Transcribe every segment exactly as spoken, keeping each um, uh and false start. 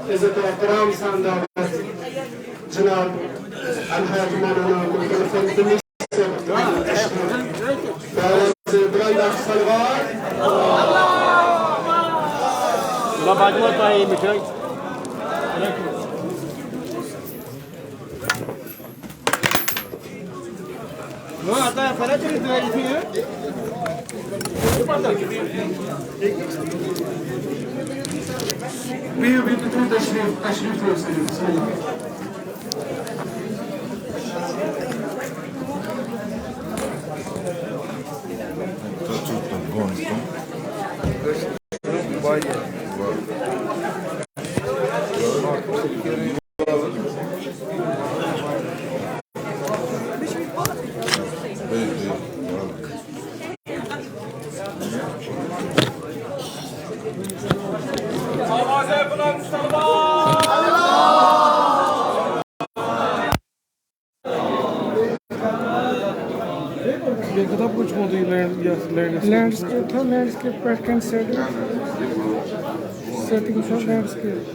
عزت و احترام سان دعوت جناب الحاج مولانا مختلف الدنیا سے دعوت سے بلند صلوات۔ بِہِو، بِہِو، تُہۍ تُلِو تشریٖف، تشریٖف تُلِو سٲری، بِسمِ اللہ۔ یہ کتاب کچھ ہوتی لینڈ، یس، لینڈ لینڈسکیپ تھا، لینڈسکیپ پٮ۪ٹھ کَنہِ سیٹنگ؟ سیٹنگ چھا لینڈسکیپ؟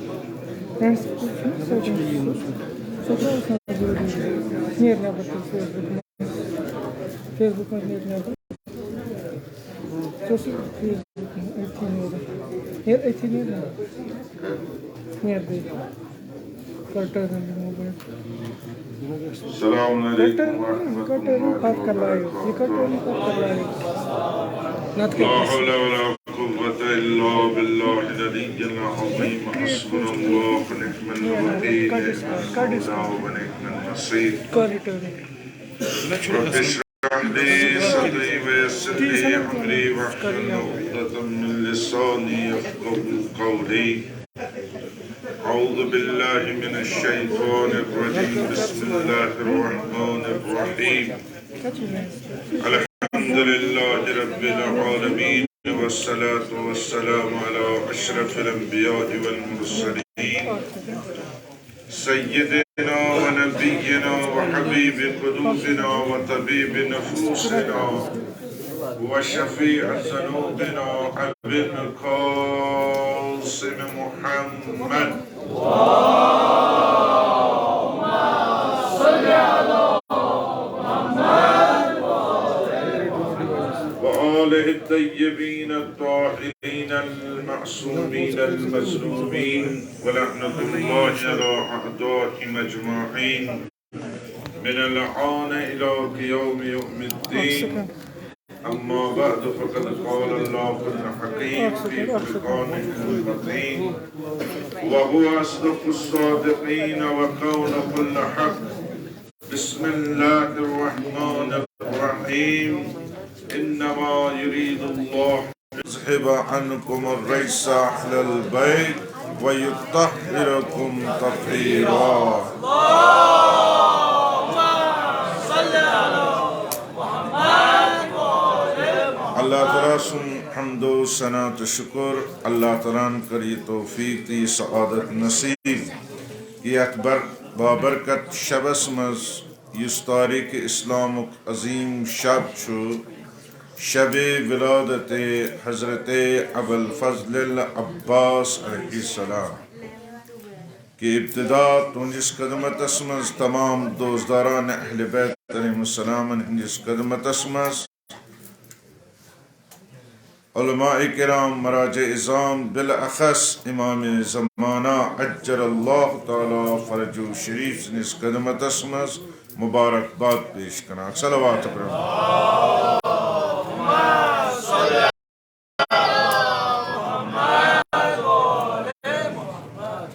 لینڈسکیپ چھُنہٕ سیٹنگ۔ سُہ کیٛاہ اوس نہٕ ضروٗری؟ نیر نٮ۪بر تیٚلہِ فیس بُک منٛز۔ فیس بُک منٛز نیر نٮ۪بر۔ ژٕ اوسُکھ فیس بُک منٛز أتھی نیر۔ نیر أتھی نیر نا۔ نیر بیٚیہِ۔ کر ٹٲرٕن یہِ موبایل۔ السلام علیکم ورحمۃ اللہ وبرکاتہ۔ لا حول ولا قوة إلا بالله العلي العظيم۔ حسبنا الله ونعم الوكيل، نعم المولى ونعم النصير۔ رب اشرح لي صدري ويسر لي أمري واحلل عقدة من لساني يفقهوا قولي۔ أعوذ بالله من الشيطان الرجيم۔ بسم الله الرحمن الرحيم۔ الحمد لله رب العالمين، والصلاة والسلام على أشرف الأنبياء والمرسلين، سيدنا ونبينا وحبيب قلوبنا وطبيب نفوسنا وشفيع ذنوبنا أبي القاسم محمد وآله الطيبين الطاهرين المعصومين المظلومين، ولعنة الله على أعدائهم أجمعين، من الآن إلى قيام يوم الدين. أما بعد، فقد قال الله الحكيم في فرقانه العظيم، وهو أصدق الصادقين وقوله الحق. بسم الله الرحمن الرحيم. إنما يريد الله ليذهب عنكم الرجس أهل البيت ويطهركم تطهيرا. اللہ تعالیٰ سُنٛد حمد و ثنا تہٕ شُکُر۔ اللہ تعالیٰ ہن کٔر یہِ توفیٖق تہٕ یہِ سعادت نصیٖب کہِ یَتھ بر-، بابرکت شبس منٛز، یُس تاریخ اسلامُک عظیٖم شب چھُ، شب ولادت حضرت ابوالفضل العباس علیہ السلام، کہِ ابتدا تُہنٛدِس خدمتس منٛز، تمام دوستداران اہل بیت علیہم السلامن ہٕنٛدِس خدمتس منٛز، علماء کرام، مراجع عظام، بالاخص امام زمانہ عجل اللہ تعالیٰ فرجہ شریف سٕنٛدِس خدمتس منٛز مبارکباد پیش کران۔ صلوات برٛونٛہہ۔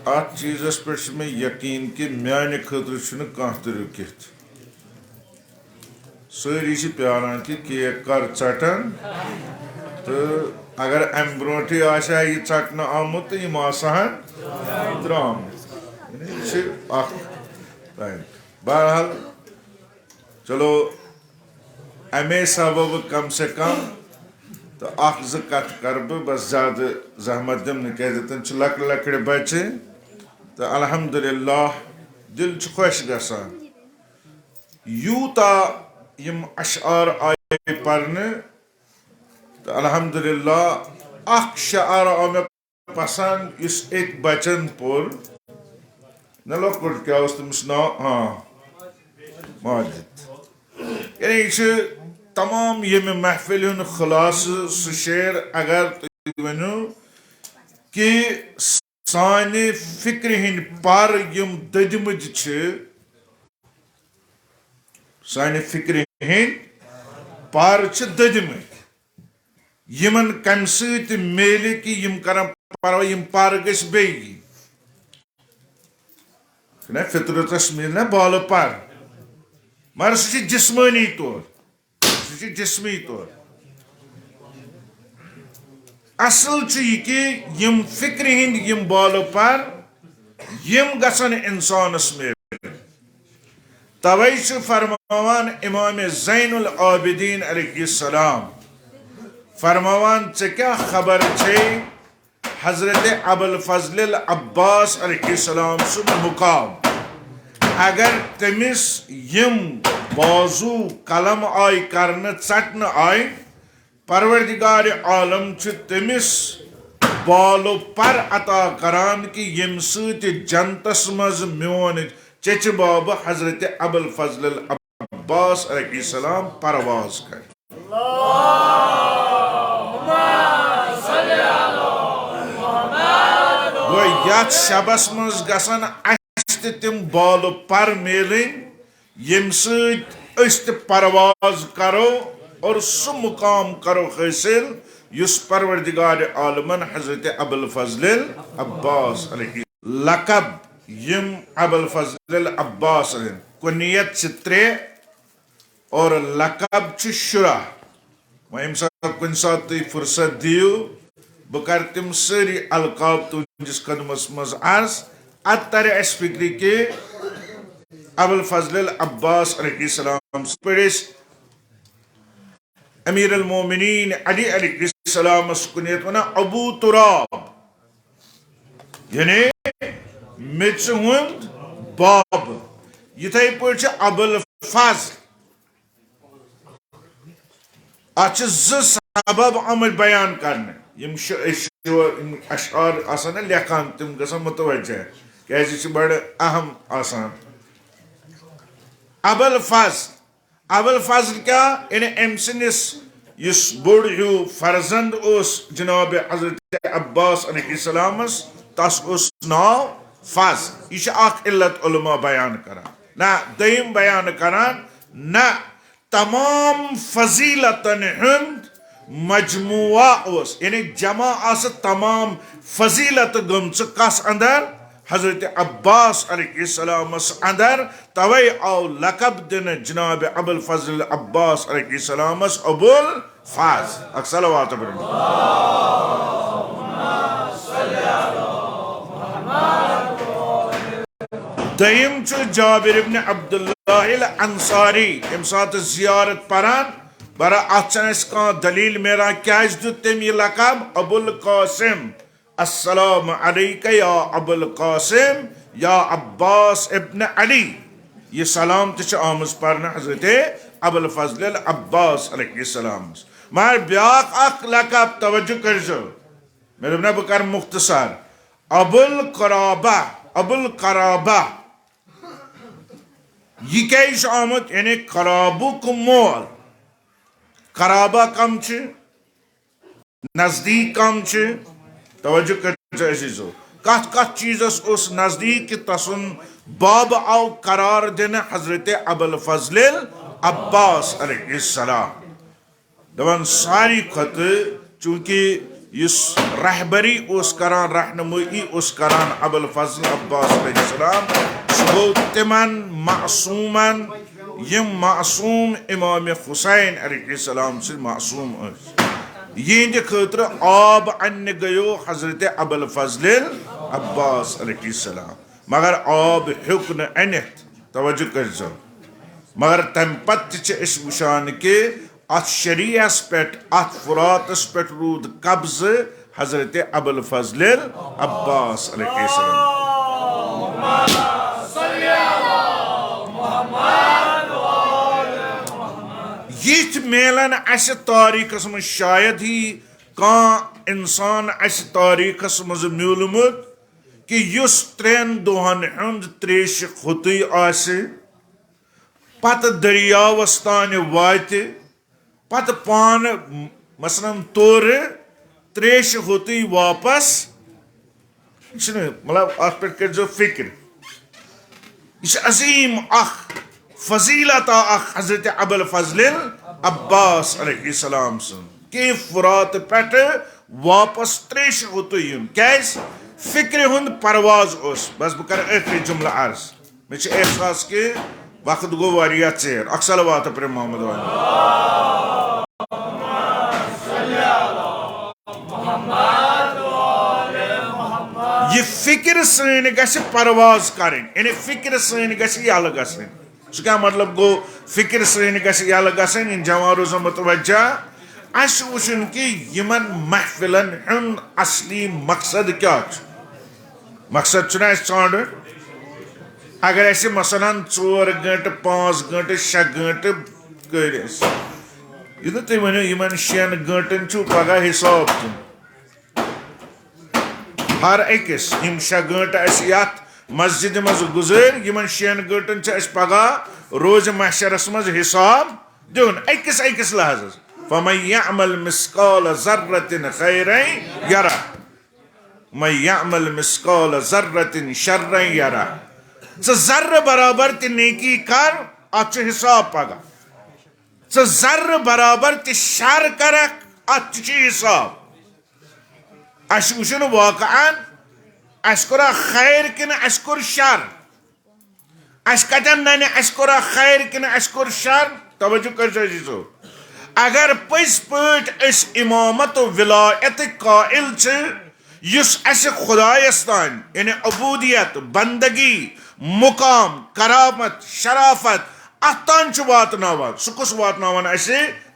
اتھ چیٖزس پٮ۪ٹھ چھُ مےٚ یقیٖن کہِ میانہِ خٲطرٕ چھُنہٕ کانٛہہ تہِ رُکِتھ۔ سٲری چھِ پیاران کہِ کیک کر ژٹن، تہٕ اگر امہِ برونٛٹھٕے آسہِ ہا یہِ ژٹنہٕ آمُت، تہٕ یِم آسہٕ ہن درٛامٕتۍ۔ یہِ چھِ اکھ point۔ بہرحال، چلو، امے سببہٕ کم سے کم تہٕ اکھ زٕ کتھٕ کرٕ بہٕ، بس زیادٕ زحمت دِمہٕ نہٕ، کیازِ تِم چھِ لۄکٕٹۍ لۄکٕٹۍ بچہِ۔ تہٕ الحمدللہ، دل چھُ خۄش گژھان۔ یوٗتاہ یِم اشعار آیہِ پرنہٕ، تہٕ الحمدللہ، اکھ شعر آو مےٚ پسند یُس أکۍ بچن پوٚر، نہ لۄکُٹ کیٛاہ اوس تٔمِس ناو؟ ہاں، ماجد۔ یعنی یہِ چھُ تمام ییٚمہِ محفِلہِ ہُنٛد خُلاصہٕ، سُہ شعر اگر تُہۍ ؤنِو کہِ سانہِ فِکرِ ہٕنٛدۍ پر یِم دٔدۍمٕتۍ چھِ، سانہِ فِکرِ ہٕنٛدۍ پر چھِ دٔدۍمٕتۍ۔ یِمن کمہِ سۭتۍ میلہِ کہِ یِم کرن پرواے، یِم پر گٔژھۍ بیٚیہِ یِنۍ؟ چھُنہ فطرتس میلہِ نہ بالہٕ پر، مگر سُہ چھُ جسمٲنی طور، سُہ چھُ جسمی طور۔ اصل چھُ یہِ کہِ یِم فکرِ ہٕنٛدۍ یِم بالہٕ پر، یِم گژھن انسانس میلٕنۍ۔ توے چھُ فرماوان امام زین العابدین علیہ السلام، فرماوان، "ژےٚ کیٛاہ خبر چھے حضرت ابوالفضل العباس علیہ السلام سُنٛد مقام؟ اگر تٔمِس یِم بازو قلم آے کرنہٕ، ژٹنہٕ آے، پروردگار عالم چھُ تٔمِس بالو پر عطا کران کہِ ییٚمہِ سۭتۍ جنتس منٛز میون چچہِ بابہٕ حضرت ابوالفضل العباس علیہ السلام پرواز کرِ۔" گوٚو یتھ شبس منٛز گژھن اسہِ تہِ تِم بالہٕ پر میلٕنۍ، ییٚمہِ سۭتۍ أسۍ تہِ پرواز کرو اور سُہ مقام کرو حٲصِل یُس پروردگار عالمن حضرت ابوالفضل العباس علیہ لقب یِم ابوالفضل العباس علیہ، کنیت چھِ ترٛےٚ اور لقب چھِ شُراہ۔ وۄنۍ ییٚمہِ ساتہٕ کُنہِ ساتہٕ تُہۍ فرصت دِیِو، بہٕ کرٕ تِم سٲری القاب تُہنٛدِس خدمتس منٛز عرض۔ اتھ ترِ اسہِ فکرِ کہِ ابوالفضل العباس علیہ السلام سٕنٛدۍ پٲٹھۍ أسۍ امیر المومنین علی علیہ السلامس کُنیت ونان ابو تراب، یعنی میٚژِ ہُنٛد باب۔ یِتھے پٲٹھۍ چھُ ابوالفضل۔ اتھ چھِ زٕ سبب آمٕتۍ بیان کرنہٕ۔ یِم شُ-، أسۍ چھِ یِم اشعار آسان نہ لیکھان، تِم گژھن متوجہ، کیازِ یہِ چھِ بڑٕ اہم آسان۔ ابوالفضل، ابوالفضل کیٛاہ؟ یعنی أمۍ سٕنٛدِس یُس بوٚڑ ہیوٗ فرزند اوس جناب حضرت عباس علیہ السلامس، تس اوس ناو فضل۔ یہِ چھِ اکھ علت علماء بیان کران۔ نہ، دوٚیِم بیان کران، نہ، تمام فضیلتن ہُنٛد مجموعہ اوس، یعنی جمع آسہٕ تمام فضیلت گٔمژٕ کس اندر؟ حضرت عباس علیہ السلامس اندر۔ توے آو لقب دِنہٕ جناب ابوالفضل عباس علیہ السلامس ابوالفضل۔ اکھ صلوات برونٛہہ۔ دوٚیِم چھُ جابر ابن عبداللہ الانصاری، ییٚمہِ ساتہٕ زیارت پران، برا اتھ چھنہٕ اسہِ کانٛہہ دلیل میلان، کیازِ دیُت تٔمۍ یہِ لقب ابو القاسم؟ السلام علیک یا ابو القاسم یا عباس ابن علی۔ یہِ سلام تہِ چھِ آمٕژ پرنہٕ حضرت ابوالفضل العباس علیہ السلامس۔ مگر بیاکھ اکھ لقب توجہ کٔرزیو، مےٚ دوٚپ نہ بہٕ کرٕ مختصر، ابو القرابہ، ابو القرابہ۔ یہِ کیٛازِ چھُ آمُت؟ یعنی قرابُک مول۔ قرابہ کم چھِ؟ نزدیٖک کم چھِ؟ توجہ کٔرِو عزیزو، کتھ کتھ چیٖزس اوس نزدیٖک کہِ تسُنٛد باب آو قرار دِنہٕ حضرت ابوالفضل عباس علیہ السلام۔ دپان ساروی کھۄتہٕ چونکہ یُس رہبری اوس کران، رہنمٲیی اوس کران ابوالفضل عباس علیہ السلام، سُہ گوٚو تِمن معصومن، یِم معصوم امام حسین علیہ السلام سٕنٛدۍ معصوم ٲسۍ۔ یِہنٛدِ خٲطرٕ آب اننہِ گٔیو حضرت ابوالفضل عباس علیہ السلام، مگر آب ہیوٚک نہٕ أنِتھ۔ توجہ کٔرزیو۔ مگر تمہِ پتہٕ تہِ چھِ أسۍ وٕچھان کہِ اتھ شریعس پٮ۪ٹھ، اتھ فراتس پٮ۪ٹھ روٗد قبضہٕ حضرت ابوالفضل عباس علیہ السلام۔ یِتھۍ میلن اسہِ تاریخس منٛز شاید ہی کانٛہہ انسان اسہِ تاریخس منٛز میوٗلمُت کہِ یُس ترٛٮ۪ن دۄہن ہُنٛد تریشہِ ہوٚتُے آسہِ، پتہٕ دٔریاوس تانۍ واتہِ، پتہٕ پانہٕ مثلاً تورٕ تریشہِ ہوٚتُے واپس، یہِ چھُنہٕ، مطلب، اتھ پٮ۪ٹھ کٔرۍزیو فکر۔ یہِ چھِ عظیٖم اکھ فضیلت اکھ حضرت ابوالفضل عباس علیہ السلام سٕنٛز، کہِ فرات پٮ۪ٹھٕ واپس تریشہِ ہوٚتُے یُن۔ کیازِ؟ فکرِ ہُنٛد پرواز اوس۔ بس، بہٕ کرٕ ٲخری جملہٕ عرض۔ مےٚ چھُ احساس کہِ وقت گوٚو واریاہ ژیر۔ اکھ صلوات پرِ محمد والے۔ یہِ فکر سٲنۍ گژھِ پرواز کرٕنۍ، یعنی فکر سٲنۍ گژھِ یلہٕ گژھٕنۍ۔ سُہ کیٛاہ مطلب گوٚو، فکر سٲنۍ گژھِ یلہٕ گژھٕنۍ؟ یِم جوان روزن متوجہ۔ اسہِ چھُ وٕچھُن کہِ یِمن محفلن ہُنٛد اصلی مقصد کیٛاہ چھُ۔ مقصد چھُنہ اسہِ ژھانٛڈُن۔ اگر اسہِ مثلاً ژور گٲنٛٹہٕ، پانٛژھ گٲنٛٹہٕ، شےٚ گٲنٛٹہٕ کٔرۍ أسۍ، یہِ نہٕ تُہۍ ؤنِو، یِمن شٮ۪ن گٲنٛٹن چھُ پگاہ حساب دیُن۔ ہر أکِس یِم شےٚ گٲنٛٹہٕ اَسہِ یَتھ مسجدِ منٛز گُزٲرۍ، یِمن شٮ۪ن گٲنٛٹن چھُ اَسہِ پگاہ روزِ محشرس منٛز حساب دیُن أکِس أکِس لحظس۔ فَمَن يَعْمَلْ مِثْقَالَ ذَرَّةٍ خَيْرًا يَرَهُ، وَمَن يَعْمَلْ مِثْقَالَ ذَرَّةٍ شَرًّا يَرَهُ۔ ژٕ ذرٕ برابر تہِ نیکی کر، اتھ چھُ حساب پگاہ۔ ژٕ ذرٕ برابر تہِ شر کرکھ، اتھ تہِ چھُ حساب۔ اسہِ وٕچھُن واقعاً، اسہِ کوٚرا خیر کِنہٕ اسہِ کوٚر شر؟ اسہِ کتٮ۪ن ننہِ، اسہِ کوٚرا خیر کِنہٕ اسہِ کوٚر شر؟ توجہ کٔرۍزیو عزیزو۔ اگر پٔزۍ پٲٹھۍ أسۍ امامت و ولایتٕکۍ قائل چھِ، یُس اسہِ خدایس تام، یعنی عبودیت، بندگی، مقام، کرامت، شرافت، اتھ تام چھُ واتناوان، سُہ کُس واتناوان اسہِ؟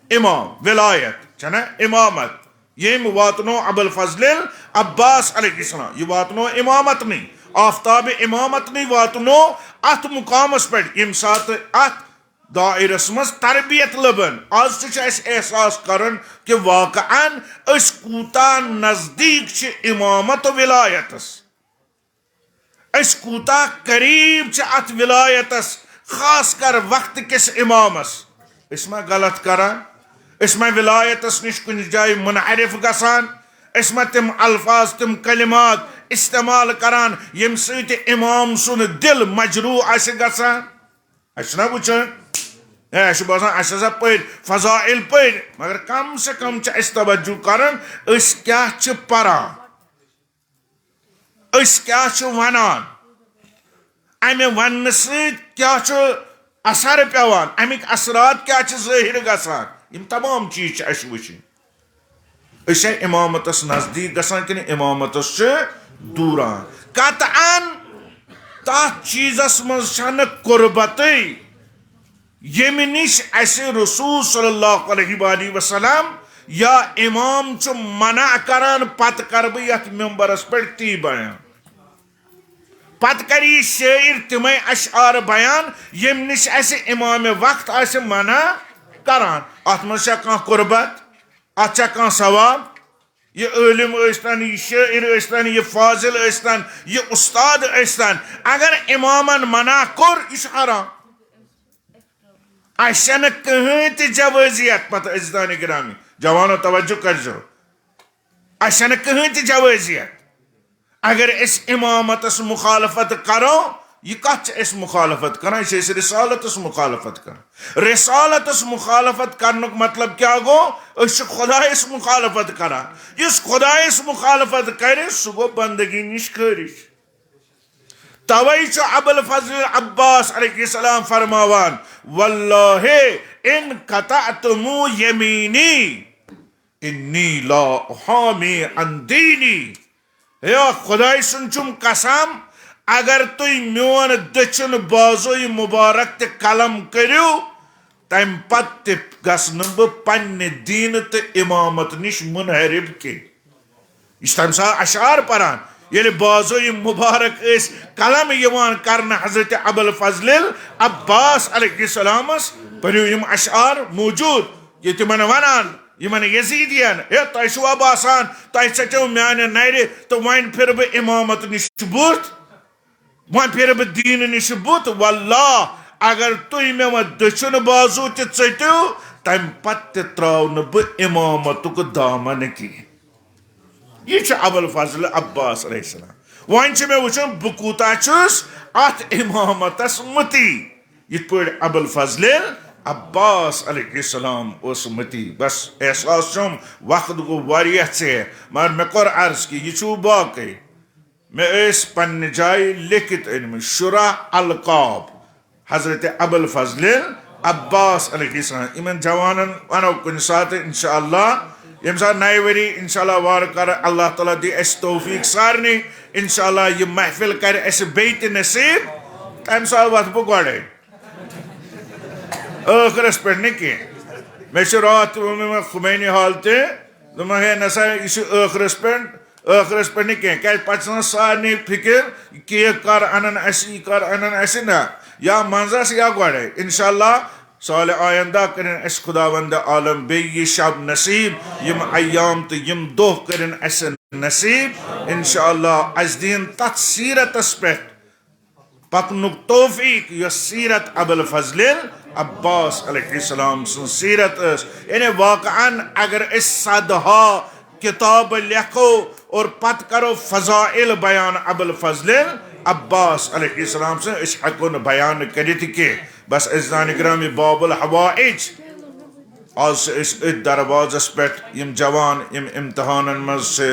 امام، ولایت چھنا امامت۔ ییٚمۍ واتنو ابوالفضل عباس علیہ السلام، یہِ واتنو امامتنٕے، آفتاب امامتنٕے واتنو اتھ مقامس پٮ۪ٹھ، ییٚمہِ ساتہٕ اتھ دائرس منٛز تربیت لبن۔ آز تہِ چھُ اسہِ احساس کرُن کہِ واقعاً أسۍ کوٗتاہ نزدیٖک چھِ امامت و ولایتس۔ أسۍ کوٗتاہ قریب چھِ اتھ ولایتس، خاص کر وقت کِس امامس۔ أسۍ ما غلط کران؟ أسۍ ما ولایتس نِش کُنہِ جایہِ منحرف گژھان؟ أسۍ ما تِم الفاظ، تِم کلمات استعمال کران، ییٚمہِ سۭتۍ امام سُنٛد دل مجروح آسہِ گژھان؟ اسہِ چھُنہ وٕچھان، ہے، اسہِ چھُ باسان اسہِ ہسا پٔرۍ فضائل پٔرۍ، مگر کم سے کم چھُ اسہِ توجہ کرُن، أسۍ کیٛاہ چھِ پران۔ أسۍ کیٛاہ چھِ وَنان؟ اَمہِ وَننہٕ سۭتۍ کیٛاہ چھُ اثر پٮ۪وان؟ اَمِکۍ اثرات کیٛاہ چھِ ظٲہِر گژھان؟ یِم تمام چیٖز چھِ اَسہِ وٕچھِنۍ۔ أسۍ چھا اِمامَتَس نزدیٖک گژھان کِنہٕ اِمامَتَس چھِ دوٗران؟ قطعاً تَتھ چیٖزَس منٛز چھَنہٕ قُربتٕے۔ ییٚمہِ نِش اَسہِ رسول صلی اللہ علیہ وآلہ وسلم یا امام چھُ منع کران، پتہٕ کرٕ بہٕ یتھ ممبرس پٮ۪ٹھ تی بیان۔ پتہٕ کرِ یہِ شٲعر تِمے اشعار بیان، ییٚمہِ نِش اَسہِ امام وقت آسہِ منع کران۔ اتھ منٛز چھا کانٛہہ قربت؟ اتھ چھا کانٛہہ ثواب؟ یہِ عٲلم ٲسۍتن، یہِ شٲعر ٲسۍتن، یہِ فاضل ٲسۍتن، یہِ استاد ٲسۍتن، اگر امامن منع کوٚر، یہِ چھُ حرام۔ اسہِ چھنہٕ کٕہٕنۍ تہِ جوٲزیت۔ پتہٕ عزیزانِ گرامی، جوانو، توجہ کٔرۍزیو، اسہِ چھنہٕ کٕہٕنۍ تہِ جوٲزیت۔ اگر أسۍ امامتس مخالفت کرو، یہِ کتھ چھِ أسۍ مخالفت کران؟ یہِ چھِ أسۍ رسالتس مخالفت کران۔ رسالتس مخالفت کرنُک مطلب کیٛاہ گوٚو؟ أسۍ چھِ خدایس مخالفت کران۔ یُس خدایس مخالفت کرِ، سُہ گوٚو بندگی نِش خٲرج۔ توے چھُ ابوالفضل عباس علیہ السلام فرماوان، "واللہ ان قطعتم یمینی انی لا احامی عن دینی"۔ ہے خداے سُنٛد چھُم قسم، اگر تُہۍ میون دٔچھُن بازوے مبارک تہِ قلم کٔرِو، تَمہِ پتہٕ تہِ گژھٕ نہٕ بہٕ پننہِ دیٖنہٕ تہٕ اِمامت نِش منحرف کینٛہہ۔ یہِ چھُ تَمہِ ساتہٕ اشعار پران، ییٚلہِ بازوے مبارک ٲسۍ قلم یِوان کرنہٕ حضرت ابوالفضل عباس علیہ السلامس، پٔرِو یِم اشعار موجود، یہِ تِمن ونان، یِمن یزیدین، ہے، تۄہہِ چھُوا باسان تۄہہِ ژٔٹِو میانہِ نرِ تہٕ وۄنۍ پھِرٕ بہٕ امامت نِش بُتھ؟ وۄنۍ پھِرٕ بہٕ دیٖنہٕ نِش بُتھ؟ واللہ، اگر تُہۍ مےٚ وۄنۍ دٔچھُن بازو تہِ ژٔٹِو، تمہِ پتہٕ تہِ ترٛاو نہٕ بہٕ امامتُک دامن کینٛہہ۔ یہِ چھُ ابوالفضل عباس علیہ السلام۔ وۄنۍ چھُ مےٚ وٕچھُن بہٕ کوٗتاہ چھُس اتھ امامتس مُتی، یِتھ پٲٹھۍ ابوالفضل عباس علیہ السلام اوس مُتی۔ بس احساس چھُم، وقت گوٚو واریاہ ژیر، مگر مےٚ کوٚر عرض کہِ یہِ چھُو باقٕے۔ مےٚ ٲسۍ پننہِ جایہِ لیکھِتھ أنمٕتۍ شُراہ القاب حضرت ابوالفضل عباس علیہ السلام۔ یِمن جوانن ونو کُنہِ ساتہٕ انشاءاللہ، ییٚمہِ ساتہٕ نَیہِ ؤری انشاءاللہ وارٕ کارٕ اللہ تعالیٰ دی اَسہِ توفیق سارنٕے، انشاءاللہ یہِ محفل کرِ اَسہِ بیٚیہِ تہِ نصیب، تَمہِ ساتہٕ وَتھٕ بہٕ گۄڈَے۔ ٲخرس پٮ۪ٹھ نہٕ کینٛہہ۔ مےٚ چھُ راتھ تہِ ووٚنمُت یِمن خمینی ہال تہِ، دوٚپمَکھ، ہے نسا، یہِ چھُ ٲخرس پٮ۪ٹھ، ٲخرس پٮ۪ٹھ نہٕ کینٛہہ، کیٛازِ پتہٕ چھِ آسان سارنٕے فِکر، یہِ کیک کر انن اسہِ، یہِ کر انن اسہِ، نہ، یا منٛزس یا گۄڈے۔ انشاءاللہ سالِ آیندہ کٔرِن اسہِ خداوند عالم بیٚیہِ یہِ شب نصیب، یِم ایام تہٕ یِم دۄہ کٔرِن اسہِ نصیب۔ انشاءاللہ اسہِ دِیِن تتھ سیرتس پٮ۪ٹھ پکنُک توفیق، یۄس سیرت ابوالفضل عباس علیہ السلام سٕنٛز سیرت ٲس۔ یعنی واقعاً اگر أسۍ صدہا کتاب لیکھو اور پتہٕ کرو فضائل بیان ابوالفضل عباس علیہ السلام سٕنٛز، أسۍ ہٮ۪کو نہٕ بیان کٔرِتھ کینٛہہ۔ بس عزیزان گرامی، باب الحوائج، آز چھِ أسۍ أتھۍ دروازس پٮ۪ٹھ، یِم جوان یِم امتحانن منٛز چھِ،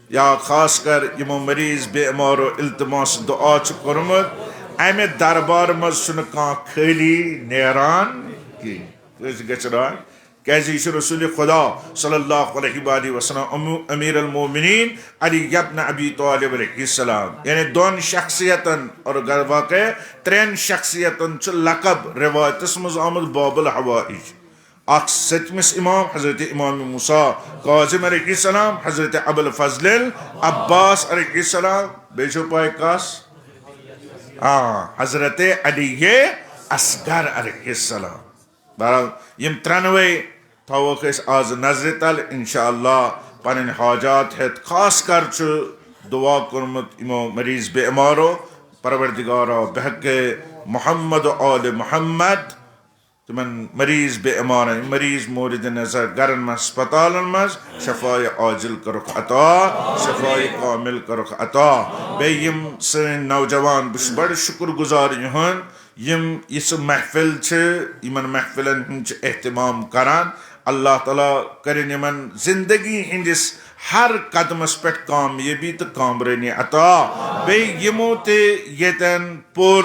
یا خاص کر یِمو مریض بیمارو التماس دعا چھُ کوٚرمُت، امہِ دربار منٛز چھُنہٕ کانٛہہ خٲلی نیران کینٛہہ۔ کٲنٛسہِ گژھِ راے؟ کیازِ یہِ چھُ رسول خدا صلی اللہ علیہ وآلہ وسلم، امو-، امیر المومنین علی ابن ابی طالب علیہ السلام، یعنی دۄن شخصیتن، اور گر واقع ترٛٮ۪ن شخصیتن چھُ لقب روایتس منٛز آمُت باب الحوائج۔ اکھ ستمس امام حضرت امام موسیٰ کاظم علیہ السلام، حضرت ابوالفضل عباس علیہ السلام، بیٚیہِ چھو پاے کس؟ آ، حضرت علی اصغر علیہ السلام۔ بہرحال، یِم ترٛٮ۪نوَے تھاووکھ أسۍ آز نظرِ تل، انشاءاللہ پنٕنۍ حاجات ہٮ۪تھ۔ خاص کر چھُ دعا کوٚرمُت یِمو مریض بیمارو، پروردگارا بحق محمد و آل محمد، تِمن مریض بیمارن، مریض مورد نظر گرن منٛز، ہسپتالن منٛز شفای عاجل کرُکھ عطا، شفای کامل کرُکھ عطا۔ بیٚیہِ یِم سٲنۍ نوجوان، بہٕ چھُس بڑٕ شُکر گُزار یِہُنٛد، یِم یِژھٕ محفل چھِ، یِمن محفلن ہُنٛد چھِ اہتمام کران۔ اللہ تعالیٰ کٔرِن یِمن زندگی ہٕنٛدِس ہر قدمس پٮ۪ٹھ کامیٲبی تہٕ کامرٲنی عطا۔ بیٚیہِ یِمو تہِ ییٚتٮ۪ن پوٚر،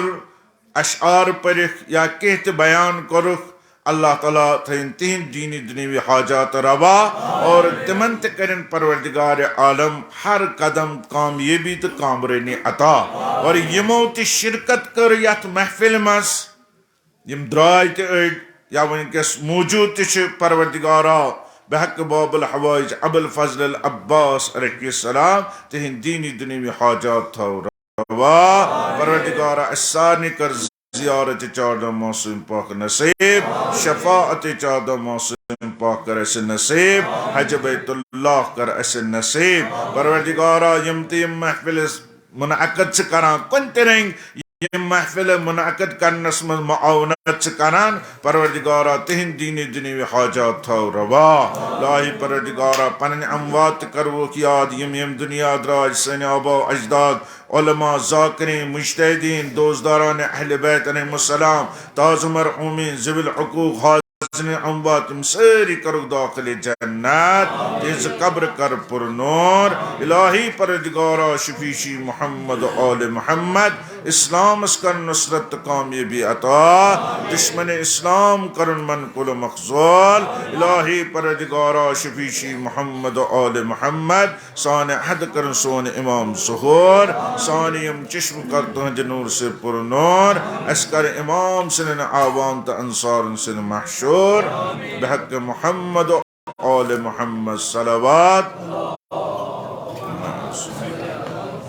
اشعار پٔرِکھ یا کینٛہہ تہِ بیان کوٚرُکھ، اللہ تعالیٰ تھٲیِن تِہِنٛدۍ دیٖنی دُنیاوی حاجات روا، اور تِمن تہِ کٔرِن پروردگار عالم ہر قدم کامیٲبی تہٕ کامرٲنی عطا۔ اور یِمو تہِ شرکت کٔر یتھ محفلہِ منٛز، یِم درٛاے تہِ أڑۍ یا وٕنکیٚس موجود تہِ چھِ، پروردگارا بحق باب الحوائج ابوالفضل العباس علیہ السلام تِہِنٛدۍ دیٖنی دُنیاوی حاجات تھاو روا۔ پروردگارا، اسہِ سارنٕے کر زیارت چادہ معصوم پاک نصیب، شفاعت چادہ معصوم پاک کر اسہِ نصیب، حج بیت اللہ کر اسہِ نصیب۔ پروردگارا، یِم تہِ یِم محفلہٕ منعقد چھِ کران، کُنہِ تہِ رنگۍ یِم محفلہٕ منعقد کرنس منٛز معاونت چھِ کران، پروردگارا، تِہِنٛدۍ دیٖنی دُنیاوی حاجات تھاو روا۔ الٰہی پروردگارا، پنٕنۍ اموات تہِ کروکھ یاد، یِم ییٚمہِ دُنیا درٛاے، سٲنۍ آبا و اجداد، علماء، ذاکرین، مجتہدین، دوستداران اہل بیت علیہم السلام، تازٕ مرحومین، ذوی الحقوق، حاضرین اموات، یِم سٲری کرُکھ داخل جنت، تِہنٛز قبر کر پر نور۔ الٰہی پروردگارا، شفیع شیع محمد و آل محمد، اسلامس کر نصرت تہٕ کامیٲبی عطا، دشمن اسلام کرن منقول و مخذول۔ الٰہی پروردگارا، شفیع شیع محمد و آل محمد، سانہِ عہد کرن سون امام ظہور، سانہِ یِم چشم کر تہنٛدِ نور سۭتۍ پر نور، اسہِ کر امام سٕنٛدٮ۪ن اعوان تہٕ انصارن سۭتۍ محشور، بحق محمد و آل محمد صلوات۔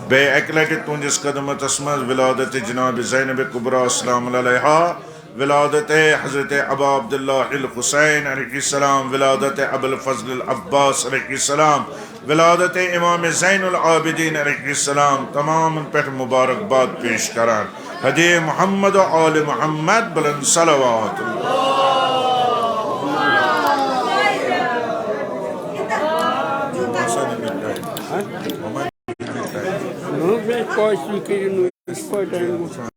بیٚیہِ اکہِ لٹہِ تُہنٛدِس خدمتس منٛز ولادت جناب زینب کبریٰ سلام علیہا، ولادت حضرت ابا عبداللہ الحسین علیہ السلام، ولادت ابو الفضل العباس علیہ السلام، ولادت امام زین العابدین علیہ السلام، تمام پٮ۪ٹھ مبارکباد پیش کران۔ ہدی محمد و آل محمد، بلند صلوات۔